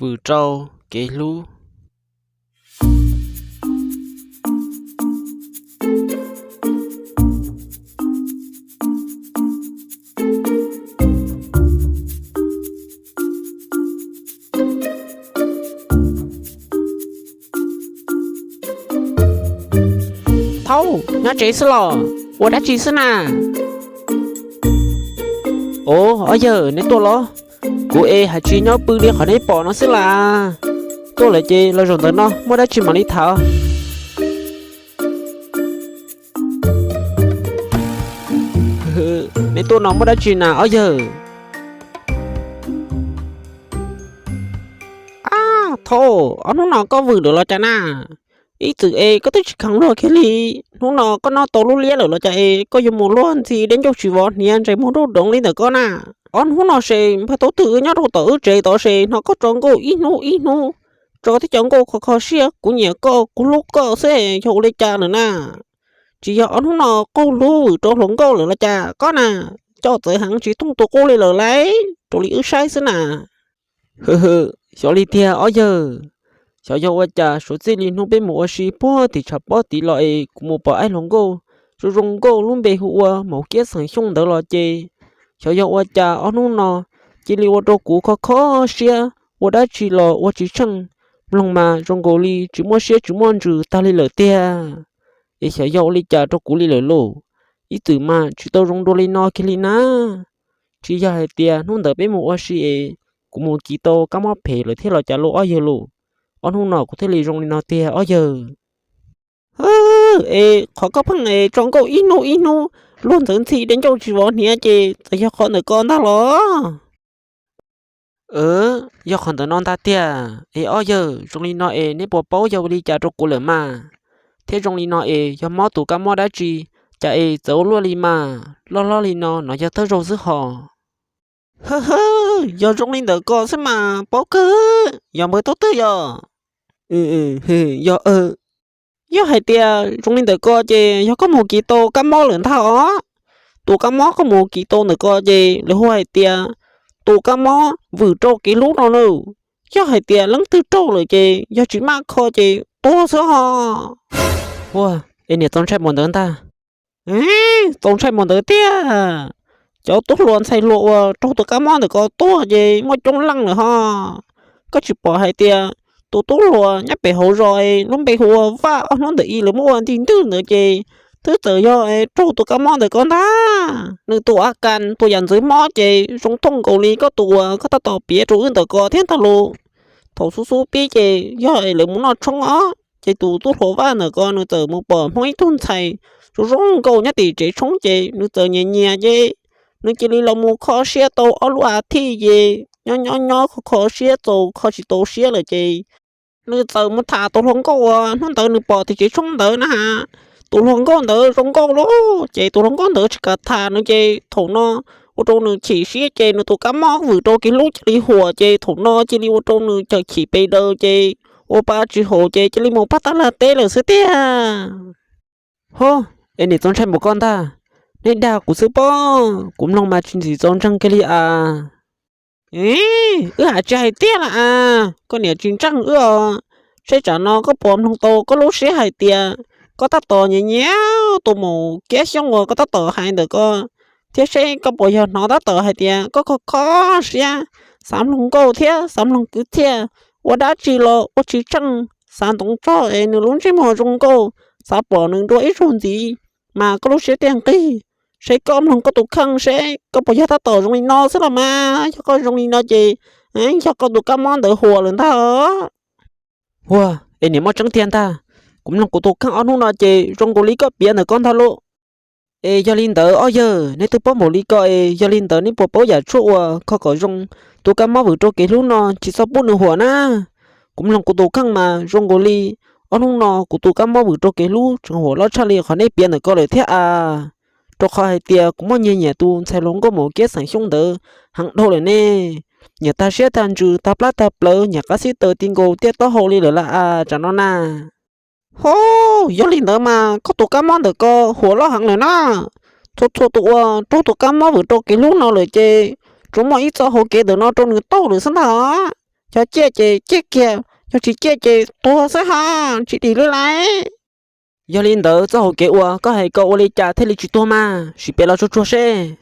vwm rau kev hlub. Thaub, nyob tsev xwb los? Ua dab tsi xwb na? Ov, ob yawg, neb tuaj los? Kuv es hais tsis nyob pw li qhov neb pom no xwb las. Tuaj lawm ces los zaum ntawm no muaj dab tsi mam li tham. Neb tuaj no muaj dab tsi na ob yawg? Ab, Thaub, ob hnub no koj vwm lawm los cas na? Ib txwm es koj twb tsis kheev luag kiag li, hnub no koj noj tau lub liab lawm los cas es koj yuav mus luag ntxhi deb ncauj tsis vov hniav ntsais muag nruj doov li ntawm koj na? Ob hnub no ces npawg Tub Twg nyob rau tom wb tsev tod ces hnov koj tso nkauj ib hnub ib hnub, tso thiab cov nkauj kho kho siab kuv nyiam koj kuv hlub koj xwb, yog ua li cas lawm na? Tsis yog ob hnub no qaug hlub vwm rau hluas nkauj lawm los cas koj na? Coj txawv heev tsis thooj tus qub li lawm lauj, raws li wb saib xwb na. Hwm, xyov li tiag ob yawg. Xyov yog ua cas suav txij li hnub peb mus ua si puag tim tshav pob tid los es kuv mus pom ib hluas nkauj zoo zoo nkauj lub npe hu ua Maum Kiab Xeem Xyooj ntawd los ces, xyov yog ua cas ob hnub no cia li ua rau kuv kho kho siab, ua dab tsi los ua tsis tsheej, mloog mas zoo nkaus li tsis muaj siab tsis muaj ntsws tag li lawm tiag. Es xyov yog ua li cas rau kuv li lawm lauj, ib txwm mas tsis tau zoo dua li no kiag li na. Tsis yog hais tias hnub ntawd peb mus ua si es kuv mus kis tau kab mob phem lawm thiab los cas lauj ob yawg lauj, ob hnub no kuv thiaj li zoo li no tiag ob yawg. Es qhov koj pheej es tso nkauj ib hnub ib hnub, luag ntxhi deb ncauj tsis vov hniav ces txawm yog qhov ntawm ko ntag los? Yog qhov ntawm no ntag tiag. Es ob yawg, zoo li no es neb puas paub yog ua li cas rau kuv lawm mas? Thiab zoo li no es yog mob tus kab mob dab tsi, cas es txawv ua luaj li mas, loj hlob li no no yog thawj zaug xwb hos. Hwm, yog zoo li ntawm ko xwb mas paub kawg, yog npawg Tub Twg yog? Yog. Yog hais tias zoo li ntawm ko ces yog koj mus kis tau kab mob lawm ntag os. Tus kab mob koj mus kis tau ntawm ko ces lawv hu hais tias tus kab mob vwm rau kev hlub no na. Yog hais tias leej twg raug lawm ces yog tsis maj kho ces tuag xwb hos. Ua, es niam txaus ntshai npaum ntawd ntag. Txaus ntshai npaum ntawd tiag. Cov tub hluas ntxhais hluas uas raug tus kab mob ntawm ko tuag ces muaj coob leej lawm hos. Koj tsis pom hais tias tus tub hluas nyob pem hauv zos lub npe hu ua Vaj, ob hnub ntawm ib lawv muab ua ntig ntwg ntawd ces twb txawm yog raug tus kab mob ntawm ko ntag. Nws tus a kas tus yam ntxwv mob ces zoo thooj nkaus li koj tus uas koj tab tom piav rau wb ntawm ko thiab ntag lauj. Thaum xub xub pib ces yog es lawv mus noj tshoob os, ces tus tub hluas Vaj ntawm ko nws txawm mus pom Hmoob ib tug ntxhais zoo zoo nkauj nyob tim tsev tshoob ces nws txawm nyiam nyiam ces nws cia li los mus kho siab tau ob lub a thiv ces nyob nyob nyob kho kho siab txaus kho tsis tau siab lawm ces nws txawm mus tham tus hluas nkauj uas hnub ntawd nws pom tim tsev tshoob ntawd na. Tus hluas nkauj ntawd zoo nkauj lauj ces tus hluas nkauj ntawd tsis kam tham nws ces thaum no ua rau nws chim siab ces nws tus kab mob vwm rau kev hlub cia li huam ces thaum no cia li ua rau nws cawm chim pes daws ces ua pa tsis haum ces cia li mus pab tab lag teb lawm xwb tiag. Ho, es niam txaus ntshai npaum ko ntag. Neb dag kuv xwb pob, kuv mloog mas tsis ntxim txaus ntseeg kiag li as. Wb hais tsis hais tiag las as, koj niam tsis ntseeg wb os. Seb tsam no koj puas mloog tau koj lub siab hais tias koj tab tom nyiam nyiam tus Maum Kiab Xyooj uas koj tab tom hais ntawm ko, thiab seb koj puas yog hnov tab tom hais tias koj kho kho siab, xav mloog nkauj thiab xav mloog kwv txhiaj, ua dab tsi los ua tsis tsheej, xav ntoov txog es nws lub ntsej muag zoo nkauj, xav pom nws dua ib zaug ntxiv, mas koj lub siab tiag nqig. Seb koj mloog koj tus kheej seb koj puas yog tab tom zoo li no xwb los mas, yog koj zoo li no ces yog koj tus kab mob ntawd huam lawm ntag. Ua, es niam muaj tseeb tiag ntag. Kuv mloog kuv tus kheej ob hnub no ces zoo nkaus li koj piav ntawm koj ntag lauj. Es yog li ntawd ob yawg, neb twb paub npaum li ko es yog li ntawd neb puas paub yam tshuaj uas kho kom zoo tus kab mob vwm rau kev hlub no tsis txhob pub nws huam na? Kuv mloog kuv tus kheej mas zoo nkaus li ob hnub no kuv tus kab mob vwm rau kev hlub tseem huam loj tshaj li qhov neb piav ntawm ko lawm thiab as. Rau qhov hais tias kuv muaj nyias nyiam tus ntxhais hluas nkauj Maum Kiab Xeem Xyooj ntawd heev dhau lawm ne. Nyiam tag siab tag ntsws tag plab tag plawv, nyiam qab xib taws ti nkaus tiaj taub hau li lawm las as tsam no na. Ho, yog li ntawd mas koj tus kab mob ntawm ko huam loj heev lawm na. Txhua txhua tus uas raug tus kab mob vwm rau kev hlub no lawm ces tsuas muaj ib txoj hauv kev ntawm no rau nws taug lawm xwb ntag. Yog ciaj ces ciaj kiag, yog tsis ciaj ces tuag xwb ho, tsis dim li lawm. Yog li ntawd txoj hauv kev uas koj hais ko ua li cas thiaj li tsis tuag mas, sim piav los tsuag tsuag seb.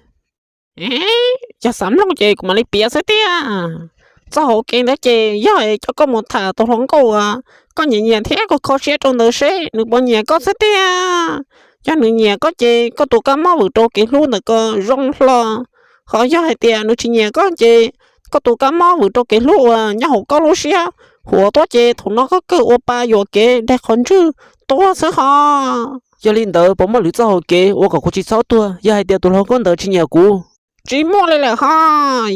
Yog xav mloog ces kuv mam li piav xwb tiag. Txoj hauv kev ntawd ces yog coj koj mus tham tus hluas nkauj uas koj nyiam nyiam thiab koj kho siab rau ntawd seb nws puas nyiam koj xwb tiag. Yog nws nyiam koj ces koj tus kab mob vwm rau kev hlub ntawm ko zoo hlo. Ho yog hais tias nws tsis nyiam koj ces koj tus kab mob vwm rau kev hlub uas nyob hauv koj lub siab huam tuaj ces thaum no koj kawg ua pa yuam kev daig qhov ntswg tuag xwb ho. Yog li ntawd puas muaj lwm txoj hauv kev ua kom kuv tsis txhob tuag yog hais tias tus hluas nkauj ntawd tsis nyiam kuv? Tsis muaj li lawm ho.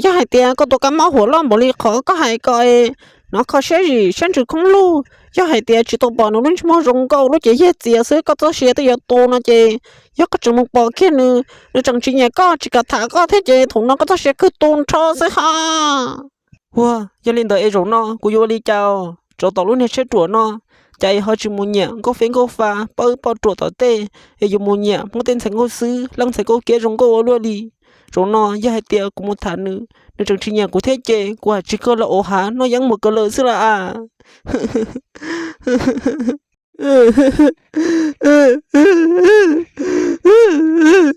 Yog hais tias koj tus kab mob huam loj npaum li qhov koj hais ko es hnov kho siab zim siab ntsws khoob lug, yog hais tias tsis tau pom nws lub ntsej muag zoo nkauj lub cev yag txias xwb koj txoj sia twb yuav tu no ces, yog koj tseem mus pom kiag nws, nws tseem tsis nyiam koj tsis kam tham koj thiab ces thaum no koj txoj sia kawg tu nrho xwb ho. Ua, yog li ntawd es zaum no kuv yuav ua li cas os? Rau tom lub niag tsheb ruam no, cas es ho tsis mus nyiam nkauj feb nkauj fa, poj wb poj ruam tom tej, es yuav mus nyiam Hmoob tej ntxhais nkauj xwb, leej ntxhais nkauj kiab zoo nkauj ua luaj li. Zaum no yog hais tias kuv mus tham nws, nws tseem tsis nyiam kuv thiab ces kuv haj tsis kawg los ua hav noj yeeb mus kaw lawm xwb las as.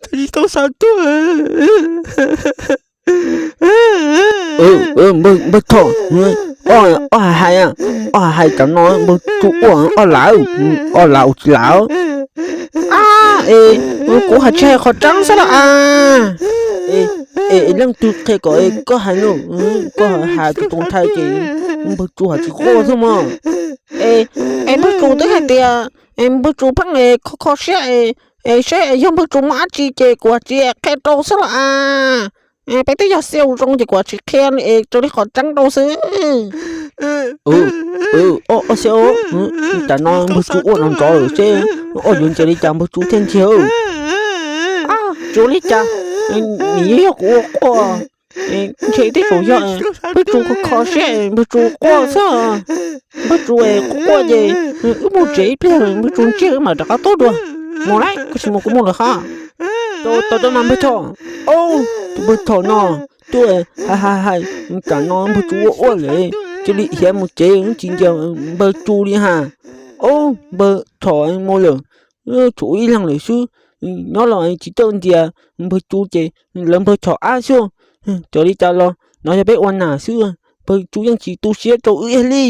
Tsis tau xav tuag. Npawg Thoj, ob hais hais, ob hais hais tam no npawg Tsu ua ob lam, ob lam tsis lam. Es kuv haj tsis hais qhov tseeb xwb los as. Es leej twg qhia kom koj hais no? Koj hais tus tus ntawd ces npawg Tsu haj tsis quaj xwb mog. Es npawg Tsu twb hais tias npawg Tsu pheej kho kho siab, es seb yog npawg Tsu muaj dab tsi ces kuv haj tsis qhia rau xwb los as. Peb twb yog xiv zoo ces kuv haj tsis qhia es raws li qhov tseeb rau xwb. Ob xiv, tam no npawg Tsu ua nrov nrov lawm seb ob yuav ntsia li cas npawg Tsu thiaj ntsiag. Tsuav li cas, nim yog kuv ua quaj, ntshe tej zaum yog npawg Tsu kho kho siab npawg Tsu quaj xwb. Npawg Tsu quaj ces wb mus tsev ib pliag npawg Tsu ntsiag wb mam rov qab tuaj dua. Mus lawm, koj tsis mus kuv mus lawm ho. Tau tau mas npawg Thoj. Tus npawg Thoj no twb hais hais hais, tam no npawg Tsu ua quaj lawm, cia li khiav mus tsev tsis nco npawg Tsu li ha. Ob npawg Thoj mus lawm, tshuav ib leeg lawm xwb. Nyob los tsis txawj ntxias npawg Tsu ces lawv npawg Thoj ab xwb. Txawm li cas los no yog peb ua nam xwb, npawg Tsu yeej tsis tu siab rau wb ib yam li.